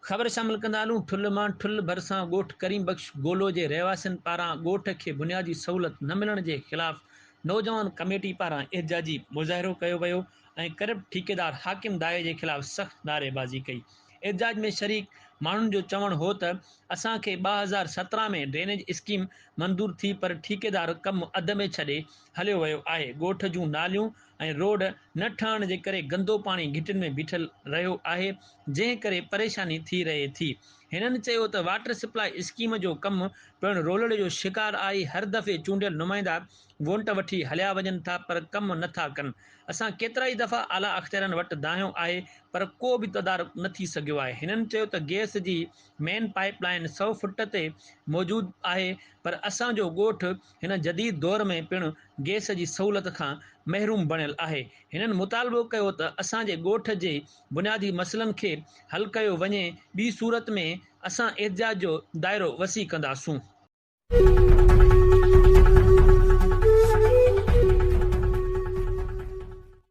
خبر شامل ڪندا هلون ٺل مان ٺل ڀرسان ڳوٺ ڪريم بخش گولو جي رهواسين پاران ڳوٺ کي بنيادي سهولت نه ملڻ جي خلاف نوجوان ڪميٽي پاران احتجاجي مظاهرو ڪيو ويو ۽ ڪرپٽ ٺيڪيدار حاڪم دايي جي خلاف سخت نعريبازي ڪئي احتجاج ۾ شريڪ ماڻهن جو چوڻ هو ته اسان کي 2017 ۾ ڊرينيج اسڪيم منظور ٿي پر ٺيڪيدار ڪم اڌ ۾ ڇڏي هليو ويو آهي ڳوٺ جون ناليون ۽ روڊ نه ٺهڻ جي ڪري گندو پاڻي گهٽين ۾ بيٺل رهيو آهي جنهن ڪري پريشاني ٿي رهي ٿي. هنن چيو ته واٽر سپلاء اسڪيم جو ڪم پڻ رولڙي جو شڪار آهي هر دفعي چونڊيل نمائندا وونٽ وٺي هليا وڃن ٿا پر ڪم نه ٿا ڪن اسان ڪيترائي دفعا اعليٰ اختيارين وٽ دانهيو آهي پر ڪو به تدارڪ نه ٿي سگهيو آهي هنن چيو ته گئس جي مين پائيپ لائين سئو فٽ تي موجود آهي پر اسان جو ڳوٺ هن جديد دور ۾ پڻ گئس جي سهولت کان محروم بڻيل آهي. هنن مطالبو ڪيو ته اسان جي ڳوٺ جي بنيادي مسئلن کي حل ڪيو وڃي ٻي صورت ۾ اسان احتجاج جو دائرو وسيع ڪنداسون.